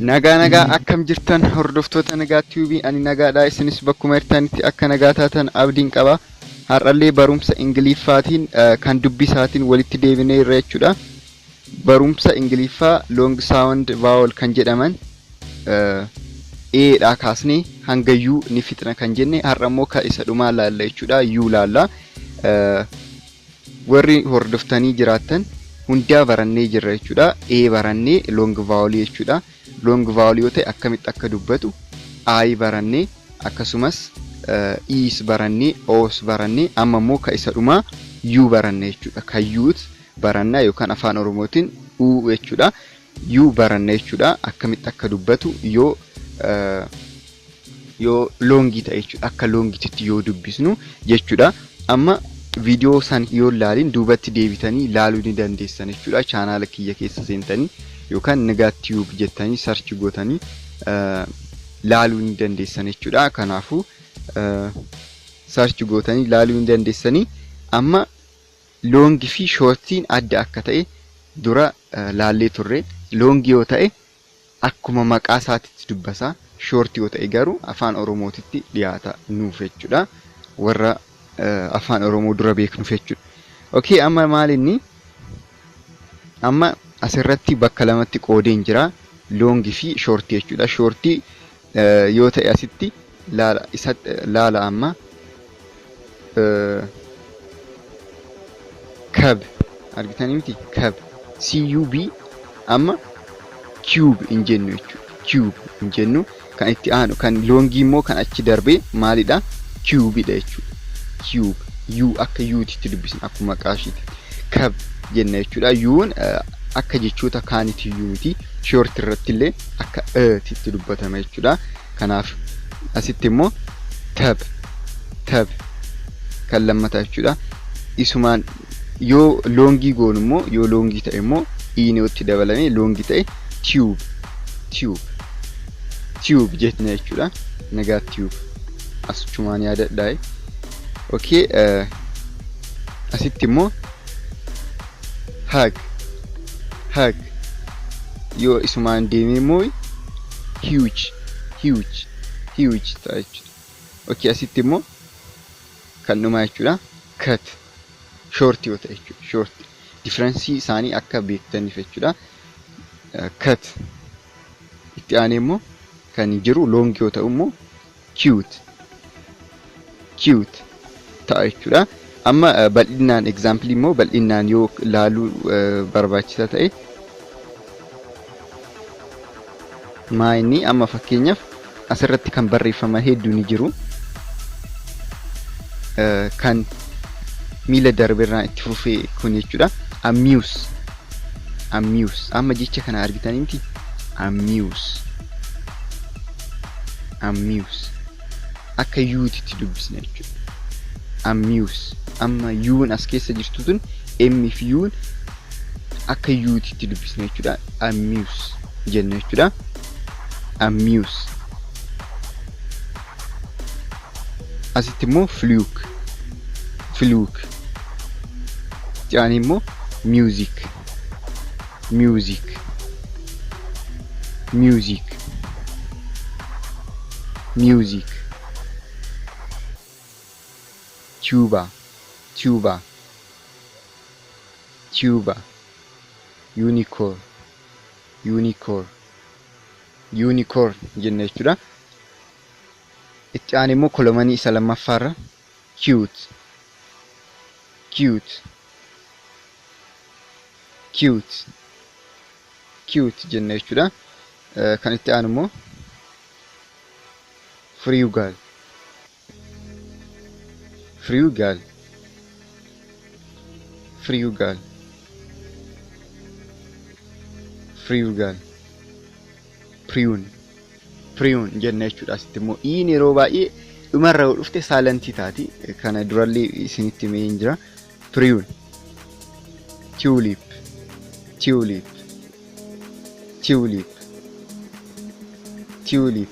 Nagaa nagaa akkam jirtan hordoftoota Nagaa Tube ani nagaadha isinis bakkuma jirtanitti akka nagaa taatan abdiin qaba. Har'allee barumsa Ingiliffaatiin kan dubbisaatiin walitti deebinee irra jechuudha. Barumsa Ingiliffaa long sound vowel kan jedhaman A dhaa kaasnee hanga U ni fixna kan jenne har'a immoo kan isa dhumaa laalla jechuudha. U laalla. Warri hordoftanii jiraattan hundaa barannee jirra jechuudha. A barannee long vowel jechuudha. Long vowel yoo ta'e akkamitti akka dubbatu I barannee akkasumas E's barannee O's barannee amma immoo ka isa dhumaa U baranne jechuudha. Ka U't barannaa yookaan afaan Oromootiin U jechuudha. U baranna jechuudha. Akkamitti akka dubbatu yoo yoo loongii ta'e jechuudha. Akka loongiitti yoo dubbisnu jechuudha. Amma viidiyoo san yoo laalin duubatti deebitanii laaluu ni dandeessan jechuudha. Chaanaala kiyya keessa seentanii yookaan Nagaa Tube jettanii sarchi gootanii laaluu ni dandeessan jechuudha. Kanaafuu sarchi gootanii laaluu ni dandeessanii. Amma Loongi fi shoortiin adda akka ta'e dura laallee turre. Loongi yoo ta'e akkuma maqaa isaatitti dubbasa. Shoortii yoo ta'e garuu afaan Oromootitti dhiyaata nuuf jechuudha. Warra afaan Oromoo dura beeknuuf jechuudha. Okay, amma maal inni? Amma asirratti bakka lamatti qoodeen jira. Loongi fi shoortii jechuudha. Shoortii yoo ta'e asitti laala isa laala amma cub argitanii miti cub cub amma cube hin jennu jechuudha. Cube hin jennu kan itti aanu kan loongii immoo kan achi darbee maalidha cube dha jechuudha. Cube u akka uutitti dubbisna akkuma maqaa ishiitti cub jenna jechuudha. U'n akka jechoota kaanitti iyyuu miti short irratti illee akka titti dubbatama jechuudha. Kanaaf asitti immoo tab tab kan lammataa jechuudha. Isumaan yoo loongii goonu immoo yoo loongii ta'e immoo iin itti dabalamee loongii ta'e tube tube tube jenna jechuudha. Nagaa tube asumaan yaadadhaa. Okay, asitti immoo hug hug yoo isumaan deemee immoo huge huge huge ta'a jechuudha. Okay, asitti immoo kan dhumaa jechuudha. Cut short yoo ta'e jechuudha. Short differensii isaanii akka beektaniif jechuudha. Cut itti aanee immoo kan jiru long yoo ta'u immoo cute cute ta'a jechuudha. Amma bal'inaan example immoo bal'inaan yoo laaluu barbaachisa ta'e maa inni amma fakkeenyaaf asirratti kan barreeffaman hedduu ni jiru. Kan miila darberraan itti fufee kun jechuudha. Amuse. Amuse. Amma jecha kana argitanii miti? Amuse. Amuse. Akka yuutitti dubbisna jechuudha. Amuse. Amma yuun as keessa jirtu tun M fi yuun akka yuutitti dubbisna jechuudha. Amuse jenna jechuudha. Amuse. Asitti immoo fluke. Fluke. Itti aanee immoo music. Music. Music. Music. Tuba. Tuba. Tuba. Unicorn. Unicorn. Unicorn jenna jechuudha. Itti aanee immoo kolomanii isa lammaffaarra cute. Cute. Cute. Cute jenna jechuudha. Kan itti aanu immoo frugal. Frugal. Frugal. Frugal. Prune. Prune jenna jechuudha. Asitti immoo iin yeroo baay'ee dhumarra yoo dhufte saalantii taati. Kana durallee isinitti himee hin jira. Prune. Tulip. Tulip. Tulip. Tulip.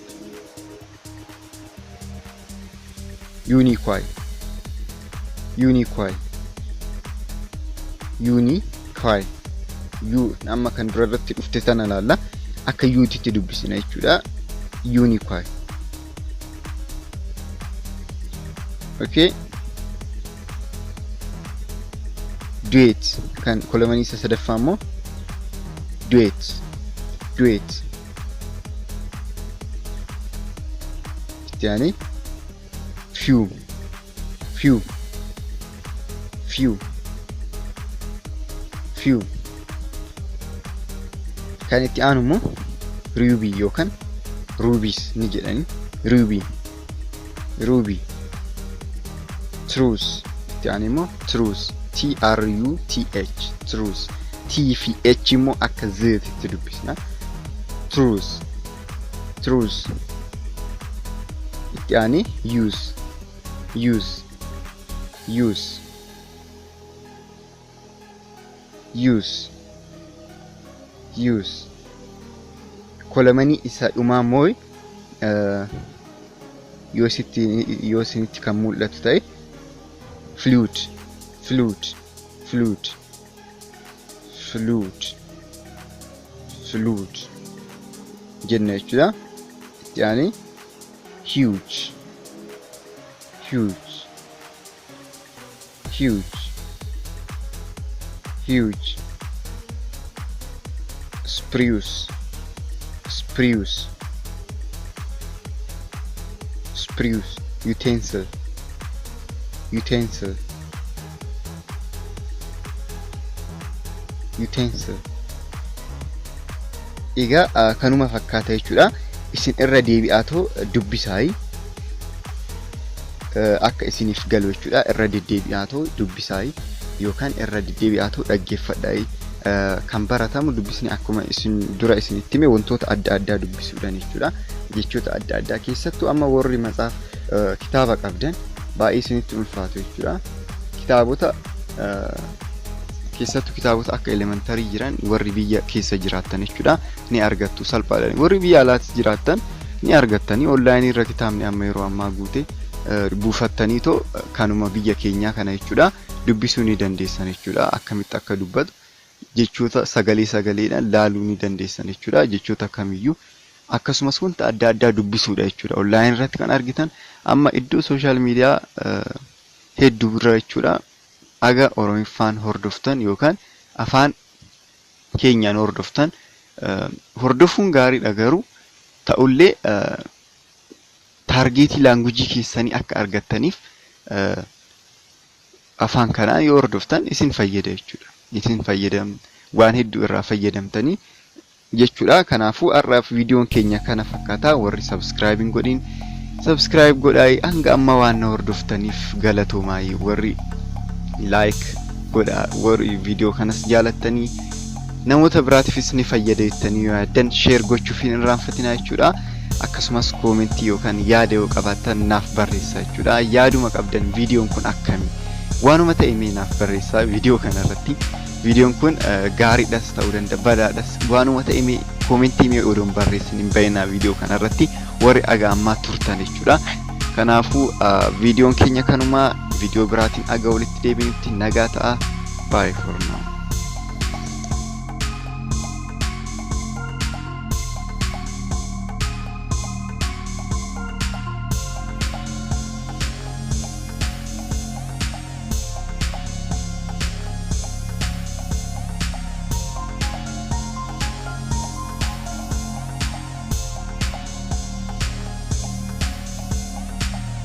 Uniquai. Uniquai. Uniquai. U amma kan dura irratti dhufte tana laalla. Akka U'titti dubbisna jechuudha. Unicorn. Okay. Duet kan kolomanii isa sadaffaa immoo duet, duet. Itti aanee fume, fume, fume, fume. Kan itti aanu immoo ruby yookaan rubies ni jedhani. Ruby, ruby. Truth. Itti aanee immoo truth, T R U T H, truth. T fi H immoo akka Z tti dubbisna. Truth, truth. Itti aanee use, use, use, use, use. Kolomanii isa dhumaa immoo yoo isinitti kan mul'atu ta'e flute, flute, flute, flute, flute jenna jechuudha. Itti aanee huge, huge, huge, huge. Spruce, spruce, spruce. Utensil, utensil, utensil. Egaa kanuma fakkaata jechuudha. Isin irra deebi'aatoo dubbisaayi akka isiniif galu jechuudha. Irra deddeebi'aatoo dubbisaayi yookaan irra deddeebi'aatoo dhaggeeffadhaayi. Kan baratamu dubbisni akkuma isin dura isinitti hime wantoota adda addaa dubbisuudhaan jechuudha. Jechoota adda addaa keessattuu amma warri matsaaf kitaaba qabdan baay'ee isinitti ulfaatu jechuudha. Kitaabota keessattuu kitaabota akka elementary jiran warri biyya keessa jiraattan jechuudha ni argattu salphaadhaan. Warri biyya alaatti jiraattan ni argattanii onlaayinii irra kitaabni amma yeroo ammaa guute buufattaniitoo kanuma biyya keenyaa kana jechuudha dubbisuu ni dandeessan jechuudha. Akkamitti akka dubbatu jechoota sagalee sagaleedhaan laaluu ni dandeessan jechuudha. Jechoota kamiyyuu akkasumas wanta adda addaa dubbisuudha jechuudha. Onlaayinii irratti kan argitan amma iddoo social media hedduu irra jechuudha. Aga Oromiffaan hordoftan yookaan afaan keenyaan hordoftan hordofuun gaariidha, garuu ta'ullee target language keessanii akka argattaniif afaan kanaan yoo hordoftan isin fayyada jechuudha. Isin fayyadam waan hedduu irraa fayyadamtanii jechuudha. Kanaafuu har'aaf viidiyoon keenya kana fakkaata. Warri subscribe hin godhin subscribe godhaa. Hanga amma waan na hordoftaniif galatoomaa. Warri like godhaa, warri viidiyoo kanas jaalattanii namoota biraatiifis ni fayyada jettanii yoo yaaddan share gochuuf hin irraanfatinaa jechuudha. Akkasumas comment yookaan yaada yoo qabaattan naaf barreessaa jechuudha. Yaaduma qabdan, viidiyoon kun akkami waanuma ta'e mee naaf barreessaa viidiyoo kanarratti. Viidiyoon kun gaariidhas ta'uu danda'a, badaadhas, waanuma ta'e mee comment mee odoon barreessin hin bayinaa viidiyoo kanarratti warri aga ammaa turtan jechuudha. Kanaafuu viidiyoon keenya kanuma. Viidiyoo biraatiin aga walitti deebinutti nagaa ta'a. Bye for now.